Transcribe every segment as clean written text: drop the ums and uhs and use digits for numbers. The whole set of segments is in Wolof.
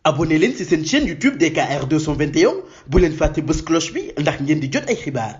abonné leen ci seen chaîne YouTube DKR 221 bu leen fàtte bës cloche bi ndax ngeen di jot ay xibaar.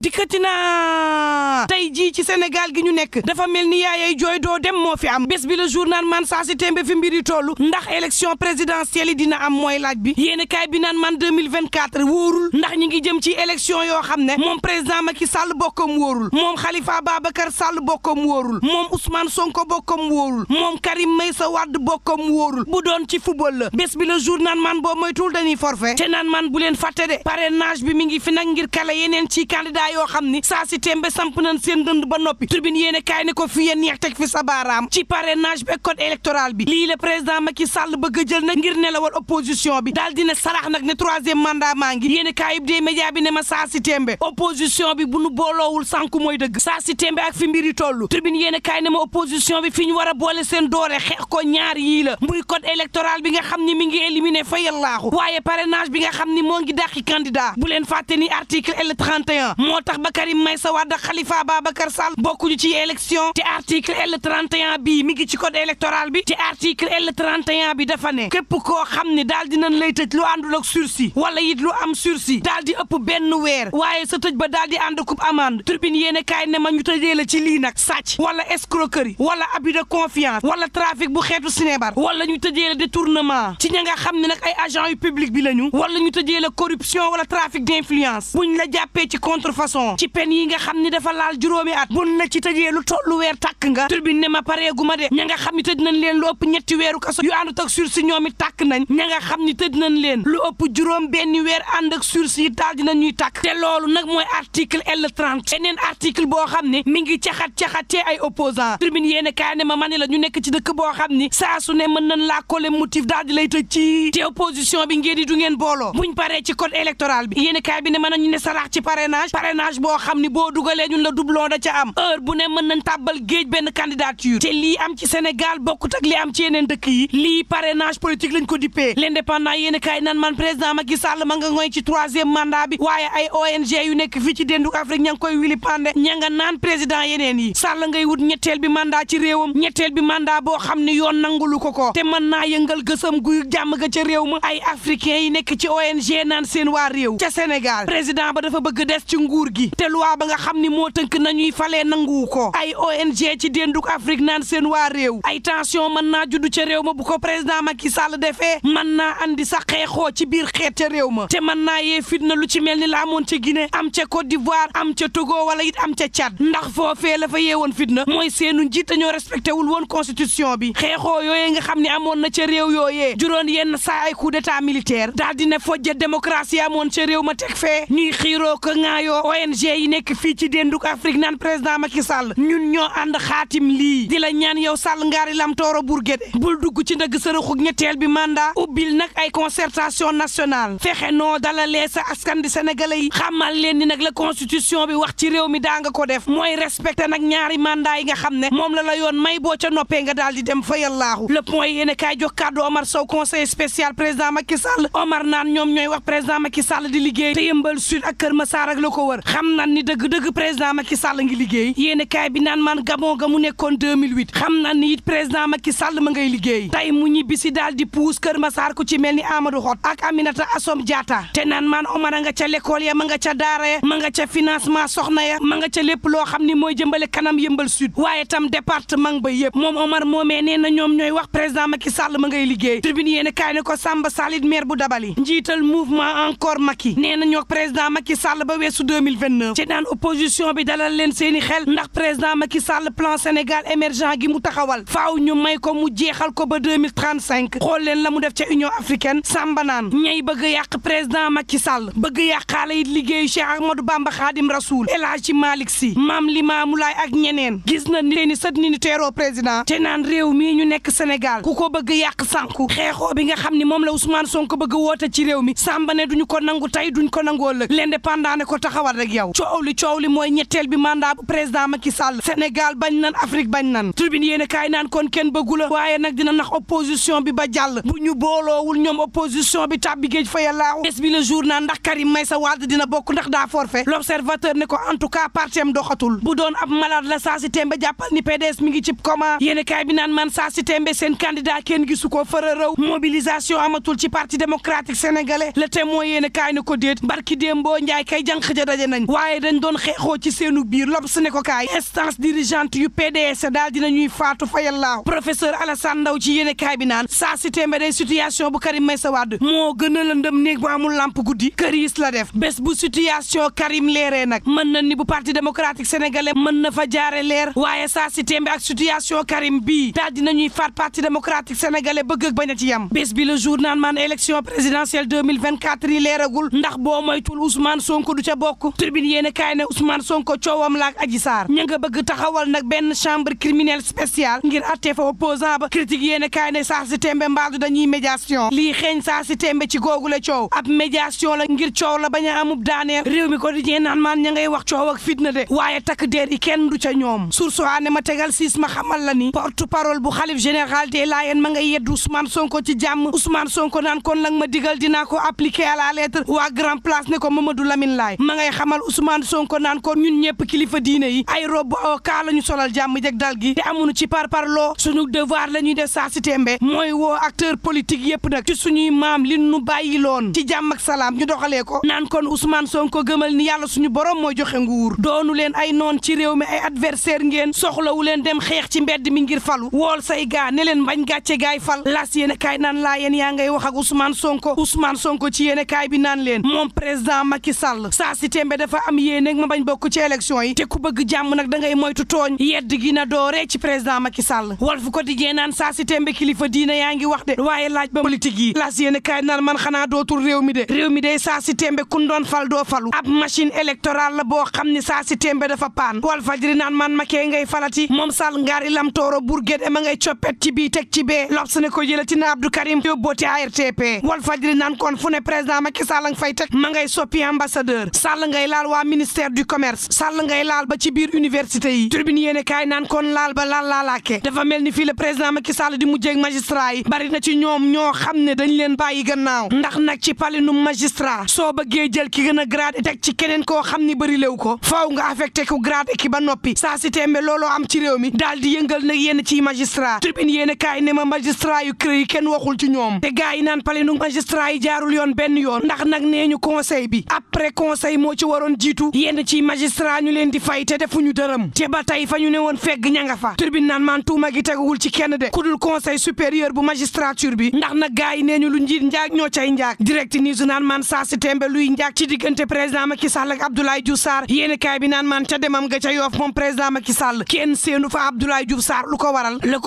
dikkati na tey jii ci Sénégal gi ñu nekk dafa mel ni yaayay jooy doo dem moo fi am bés bi le journal man saa si tembe fi mbiri tollu ndax élection présidentielle yi dina am mooy laaj bi yéeni kaay bi naan man 2024 wóorul ndax ñi ngi jëm ci élection yoo xam ne moom président Macky Sall bokkam wóorul moom Khalifa Babacar Sall bokkam wóorul moom Ousmane Sonko bokkam wóorul moom Karim Meïssa Wade bokkam wóorul bu doon ci football la bés bi le journal man boo moytul dañuy forfait te naan man bu leen fàtte de parrainage bi mi ngi fi nag ngir kale yeneen ci candidat yoo xam ni saa si tembe samp nañ seen dënd ba noppi tribune yéene kaay ne ko fi yéen neex teg fi sa baaraam ci parrainage bi code électoral bi lii le président Macky Sall bëgg a jël nag ngir nelawal opposition bi daal dina sarax nag ne troisième mandat maa ngi yéene kaay bi dee média bi ne ma saa si tembe opposition bi bu nu booloowul sànku mooy dëgg saa si tembe ak fi mbiri tollu tribune yéene kaay ne ma opposition bi fi ñu war a boole seen doole xeex ko ñaar yii la muy code électoral bi nga xam ni mi ngi éliminé fa yallaaxu waaye parrainage bi nga xam ni moo ngi dàqi candidat bu leen fàtte ni article L31 moo tax ba Karim Meïssa Wade Khalifa Babacar Sall bokkuñu ci élection te article L31 bi mi ngi ci code électoral bi te article L31 bi dafa ne képp koo xam ne daal dinañ lay tëj lu àndul ak sursis wala it lu am sursis daal di ëpp benn weer waaye sa tëj ba daal di ànd coupe amende tribune yéene kaay ne ma ñu tëjee la ci lii nag sàcc wala escroquerie wala abus de confiance wala trafic bu xeetu sinébar wala ñu tëjee la détournement ci ña nga xam ne nag ay agent yu public bi lañu wala ñu tëjee la corruption wala trafic d'influence buñ la jàppee ci contrefaçon ci pen yi nga xam ni dafa laal juróomi at buñ la ci tëjee lu tollu weer tàkk nga turbine ne ma pareegu ma de ña nga xam ni tëj nañ leen lu ëpp ñetti weeru kaso yu àndut ak sursis ñoom it tàkk nañ ña nga xam ni tëj nañ leen lu ëpp juróom benn weer ànd ak sursis yi daal dinañ ñuy tàkk te loolu nag mooy article L30 beneen article boo xam ne mi ngi caxatee ay opposant turbine yéene kaay ne ma mani la ñu nekk ci dëkk boo xam ni saa su ne mën nañ laa coller motif daal di lay tëj ci te opposition bi ngeen di du ngeen booloo buñ paree ci code électoral bi yéene kaay bi ne mën nañu ne sarax ci parrainage boo xam ni boo dugalee ñun la doublon da ca am heure bu ne mën nañ tàbbal géej benn candidature te lii am ci Sénégal bokkut ak li am ci yeneen dëkk yi lii parrainage politique lañ ko dippee l'indépendant yéen kaay nan man président Macky Sall ma nga ngoy ci troisième mandat bi waaye ay ONG yu nekk fii ci déndu Afrique ña ngi koy wili pande ña nga naan président yeneen yi Sall ngay wut ñetteel bi mandat ci réewam ñetteel bi mandat boo xam ne yoon nangulu ko te mën naa yëngal gësam guy jàmm ga ca réew ma ay africains yi nekk ci ONG naan seen waa réew ca Sénégal président ba dafa bëgg des ci nguur gi te loi ba nga xam ni moo tënk nañuy falee nangu ko ay ONG ci dénduk Afrique naan seen waa réew ay tension mën naa juddu ca réew ma bu ko président Macky Sall defee mën naa andi sa xeexoo ci biir xeet ca réew ma te mën naa yee fitna lu ci mel ni la amoon ca Guinée am ca Côte d'Ivoire am ca Togo wala it am ca Tchad ndax foofee la fa yeewoon fitna mooy seenu njiit dañoo respecté wul woon constitution bi xeexoo yooyee nga xam ne amoon na ca réew yooyee juróon yenn saa ay coup d'état militaire daal di ne fojja démocratie amoon ca réew ma teg fee ñuy xiiroo ko ŋaayoo ONG yi nekk fii ci dénduk Afrique naan président Macky Sall ñun ñoo ànd xaatim lii di la ñaan yow Sall ngaari lam tooro Bourguédé bul dugg ci ndëgg sërëxug ñetteel bi mandat ubbil nag ay concertation nationale fexe noo dalalee sa askan di sénégalais yi xamal leen ni nag la constitution bi wax ci réew mi daa nga ko def mooy respecté nag ñaari mandat yi nga xam ne moom la yoon may boo ca noppee nga daal di dem fa yallaahu le point yéene kaay jox kàddu Omar Sow conseiller spécial président Macky Sall Omar naan ñoom ñooy wax président Macky Sall di liggéey te Yeumbeul Sud ak Kër Massar ak la ko wër xam nan ni dëgg président Macky Sall ngi liggéey yéene kaay bi naan man Gabon ga mu nekkoon 2008 xam nan ni it président Macky Sall ma ngay liggéey tey mu ñibbi si daal di puus Kër Massar ku ci mel ni Amadou Hott ak Aminata Assome Diatta te naan man Omar a nga ca l'école ya ma nga ca daara ya ma nga ca financement soxna ya ma nga ca lépp loo xam ni mooy jëmbale kanam Yeumbeul Sud waaye tam département ba yëpp moom Omar moomee nee na ñoom ñooy wax président Macky Sall ma ngay liggéey tribune yéene kaay ne ko Samba Salid maire bu Dabali njiital mouvement encore Macky nee na ñoo président Macky Sall ba weesu 2029 ci naan opposition bi dalal leen seeni xel ndax président Macky Sall plan Sénégal émergent gi mu taxawal faaw ñu may ko mu jeexal ko ba 2035 xool leen la mu def ca Union africaine Samba naan ñay bëgg yàq président Macky Sall bëgg yàqaale it liggéeyu Cheikh Ahmadou Bamba Khadim Rasoul El Hadji Malick Sy Mame Limamou Laye ak ñeneen gis na ni leeni sët ni ni teeroo président te naan réew mii ñu nekk Sénégal ku ko bëgg yàq sànku xeexoo bi nga xam ni moom la Ousmane Sonko bëgg woote ci réew mi Samba ne duñu ko nangu tey duñ ko nangoo ëllëg l'indépendant ne ko taxawal ak yow coow li mooy ñetteel bi mandat bu président Macky Sall Sénégal bañ nan Afrique bañ nan tribune yéen kaay naan kon kenn bëggu la waaye nag dina nax opposition bi ba jàll bu ñu booloowul ñoom opposition bi tàbbi géej fa yàllaaw bés bi le jour naan ndax Karim Meïssa Wade dina bokk ndax daa forfait l'observateur ne ko en tout cas partem doxatul bu doon ab malade la saa si tembe jàppal ni PDS mi ngi cib coma yéen kaay bi naan man saa si tembe seen candidat kenn gisu ko fara rëw mobilisation amatul ci parti démocratique sénégalais le témoin yéen kaay ne ko déet barki démboo njaay kay jànq ja daje nañ waaye dañ doon xeexoo ci seenu biir L'Obs ne ko kaay instance dirigeante yu PDS daal dina ñuy faatu fa yàllaaw professeur Alassane Ndaw ci yéen kaay bi naan saa si tembe day situation bu Karim Meïssa Wade moo gën a lëndëm néeg bu amul lamp guddi këriis la def bés bu situation Karim leeree nag mën na ni bu parti démocratique sénégalais mën na fa jaare leer waaye saa si tembe ak situation Karim bii daal dinañuy faat parti démocratique sénégalais bëgg ak bañ a ci yam bés bi le jour naan man élection présidentielle 2024 yi leeragul ndax boo moytul Ousmane Sonko du ca bokk tribune yéen kaay ne Ousmane Sonko coowam laak Adji Sarr ña nga bëgg taxawal nag benn chambre criminelle spéciale ngir atte fa opposant ba critique yéen kaay ne saa si tembe mbaadu dañuy médiation lii xeeñ saa si tembe ci googule coow ab médiation la ngir coow la bañ a amub daaneel réew mi ko di jee naan maan ña ngay wax coow ak fitna de waaye takk deer yi kenn du ca ñoom source ne ma tegal siis ma xamal la ni porte parole bu xalif général des Layènes ma ngay yeddu Ousmane Sonko ci jàmm Ousmane Sonko naan kon nag ma digal dinaa ko appliquer à la lettre waa grand place ne ko Mamadou Lamine Laye ma ngay xamal Ousmane Sonko naan kon ñun ñëpp kilifa diine yi ay rob avocat la ñu solal jàmm jeg dal gi te amuñu ci parparloo suñu devoir la ñuy def saa si tembe mooy woo acteur politique yëpp nag ci suñuy maam li nu bàyyi loon ci jàmm ak salaam ñu doxalee ko naan kon Ousmane Sonko gëmal ni yàlla suñu borom mooy joxe nguur doonu leen ay noon ci réew mi ay adversaire ngeen soxlawu leen dem xeex ci mbedd mi ngir falu wool say gaa ne leen bañ gàcce gaay fal las yéene kaay naan laa yéen yaa ngay wax ak Ousmane Sonko ci yéene kaay bi naan leen moom président Macky Sall saa si tembe dafa am yéene ma bañ bokk ci élection yi te ku bëgg jàmm nag da ngay moytu tooñ yedd gi na dooree ci président Macky Sall Walf Quotidien naan saa si tembe kilifa diina yaa ngi wax de waaye laaj ba politique yi las yéene kaay naan man xanaa dootul réew mi de saa si tembe kun doon fal doo falu ab machine électorale la boo xam ni saa si tembe dafa paan Walf Fadjri naan man Macky ngay falati moom Sall ngaari lam tooro Bourguet ma ngay coppet ci bii teg ci bee L'Obs ne ko jëlati na Abdou Karim yóbbooti ARTP Walf Fadjri naan kon fu ne président Macky Sall nga fay teg ma ngay soppi ambassadeur Sall ngay laal waa ministère du commerce Sall ngay laal ba ci biir université yi Tribune yéene kaay naan kon laal ba laalaake dafa mel ni fii le président Macky Sall di mujjeeg magistrat yi bari na ci ñoom ñoo xam ne dañ leen bàyyi gannaaw ndax nag ci palinum magistrat soo bëggee jël ki gën a grade teg ci keneen koo xam ni bëri lew ko faaw nga affecté ko grade ki ba noppi saa si tembe looloo am ci réew mi daal di yëngal nag yenn ci magistrat Tribune yéene kaay ne ma magistrat yu creux yi kenn waxul ci ñoom te gars yi naan palinum magistrat yi jaarul yoon benn yoon ndax nag nee ñu conseil bi après conseil moo ci waroon jiitu yenn ci magistrat ñu leen di fay te defuñu dërëm te ba tey fa ñu ne woon fegg ña nga fa Tribune naan man tuuma gi teguwul ci kenn de kudul conseil supérieur bu magistrature bi ndax nag gars yi nee ñu lu njiit njaag ñoo cay njaag direct news naan man saa si tembe luy njaag ci diggante président Macky Sall ak Abdoulaye Diouf Sarr yéeni kaay bi naan man ca demam ga ca Yoff moom président Macky Sall kenn seenu fa Abdoulaye Diouf Sarr lu ko waral le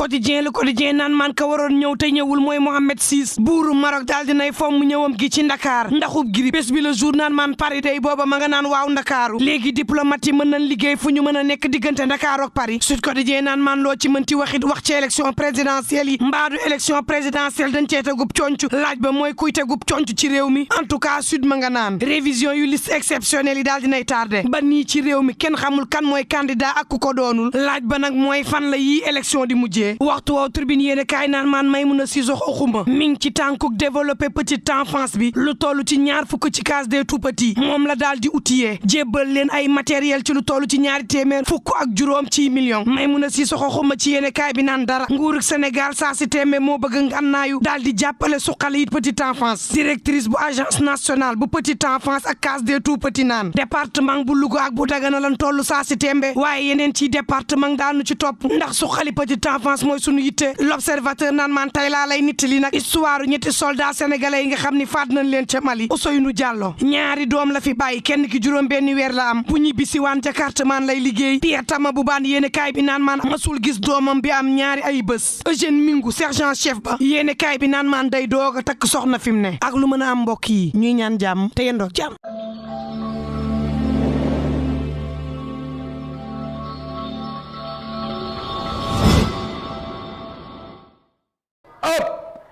quotidien naan man ka waroon ñëw te ñëwul mooy Mohamed VI buuru Maroc daal dinay fomm ñëwam gi ci Ndakaar ndaxub giri bés bi le jour naan man Paris day booba ma nga naan waaw Ndakaaru léegi diplomate yi mën nañ liggéey fu ñu mën a nekk diggante Ndakaaru ak Paris Sud Quotidien naan man loo ci mënti waxit wax ci élection présidentielle yi mbaadu élection présidentielle dañ cee tegub conc laaj ba mooy kuy tegub conc ci réew mi en tout cas sud ma nga naan révision yu liste exceptionnelle yi daal dinay tardé ba nii ci réew mi kenn xamul kan mooy candidat ak ku ko doonul laaj ba nag mooy fan la yii élection di mujjee waxtu woow Tribune yéene kaay naan maan Maïmouna Sissoko Khouma mi ngi ci tànkuk développer petite enfance bi lu toll ci ñaar fukk ci case des tout petits moom la daal di outillé jébbal leen ay matériel ci lu toll ci ñaari téeméer fukk ak juróom ci million Maïmouna Sissoko Khouma ci yéene kaay bi naan dara nguurug Sénégal saa si téeméer moo bëgg ngannaayu daal di jàppale suqali it petite enfance directrice bu agence nationale bu petite enfance ak case des tout petits naan département bu Louga ak bu Dagana lan toll saa si téeméer waaye yeneen ci département daanu ci topp ndax suqali petite enfance mooy sunu yitte l'observateur naan man tey laa lay nittali nag histoire ñetti soldat sénégalais yi nga xam ni faat nañ leen ca Mali Ousseynou Diallo ñaari doom la fi bàyyi kenn ki juróom benn weer la am bu ñibbisi waan Jakarta man lay liggéey Pierre Tama bu baan yéene kaay bi naan man masul gis doomam bi am ñaari ay bés Eugène Mingu sergent chef ba yéene kaay bi naan man day doog a takk soxna fi mu ne ak lu mën a am mbokk yi ñuy ñaan jàmm te yendoog jàmm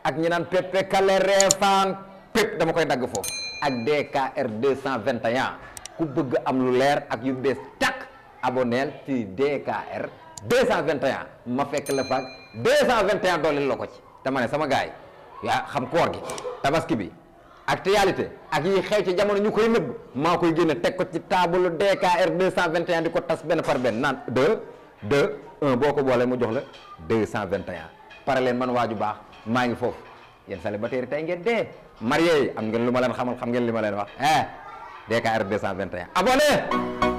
ak ñi naan Pepe Kale Refane Pep dama koy dagg foofu ak DKR 221 ku bëgg am lu leer ak yu bees takk aboneel ci DKR 221 ma fekk la faak 221 dooleel la ko ci te ma ne sama gaay yaa xam koor gi tabaski bi actualité ak yi xew ci jamono ñu koy nëbb maa koy génne teg ko ci table DKR 221 di ko tas benn par benn naan 1 boo ko boolee mu jox la 221 pare leen man waaju baax maa ngi foofu yéen célibataire tey ngeen dee marié yi am ngeen lu ma leen xamal xam ngeen li ma leen wax DKR 221 abonné